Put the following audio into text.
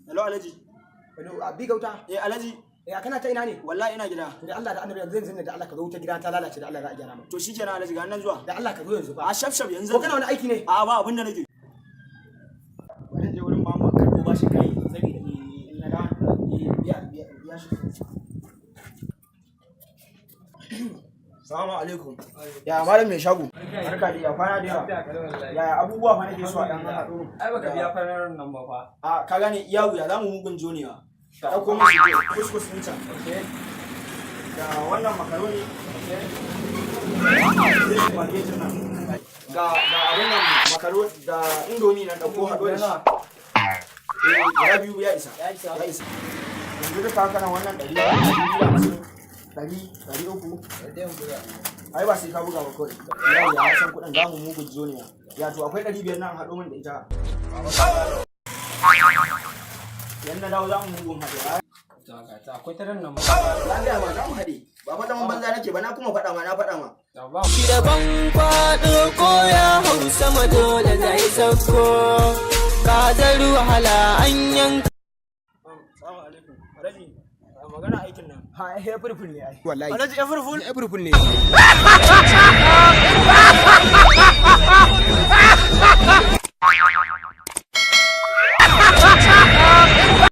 Hello, Alhaji. Hello, abi gauta. Eh, Alhaji. Eh, kana ta ina ne? Wallahi ina gida. Da Allah da Annabi, yanzu yanzu da Allah ka zo, wuta gida ta lalace, da Allah za a gyara mu. To shikenan, Alhaji, ga nan zuwa. Da Allah ka zo yanzu fa. A shaf shaf yanzu. Ko kana wani aiki ne? A, ba abin da nake. Bari in je wurin mama karɓo bashi kai saboda in na da biya biya biya shi. Salamu alaikum. Ya malam mai shago. Barka da ya kwana da yawa. Ya abubuwa fa nake so a dan haɗo. Ai baka biya fararar nan ba fa. A ka gane iya wuya za mu mugun jonewa. Ka ɗauko musu kuskus ɗin can. Ga wannan makaroni. Sai spaghetti nan. Ga abin nan makaroni ga indomie nan, ɗauko haɗo da shi. Eh, guda biyu ya isa. Ya isa. Ya isa. Yanzu duka haka nan wannan 250, 100, 300. Ai ba sai ka buga ba kawai. Ya ya san kuɗin za mu mugun jonewa. Ya to akwai 500 nan, haɗo min da ita. Yan na dawo za mu mugun haɗe. Akwai tarar nan ba. Na gaya ma za mu haɗe. Ba fa zaman banza nake ba, na kuma faɗa ma, na faɗa ma. Ba. Shi daban kwaɗo ko ya hau sama dole zai sauko. Kazar wahala an yanka. Salamu alaikum. Alhaji, magana aikin nan. Ha, eh, furfur ne ai. Wallahi. Alhaji, Everfull. Furfur ne.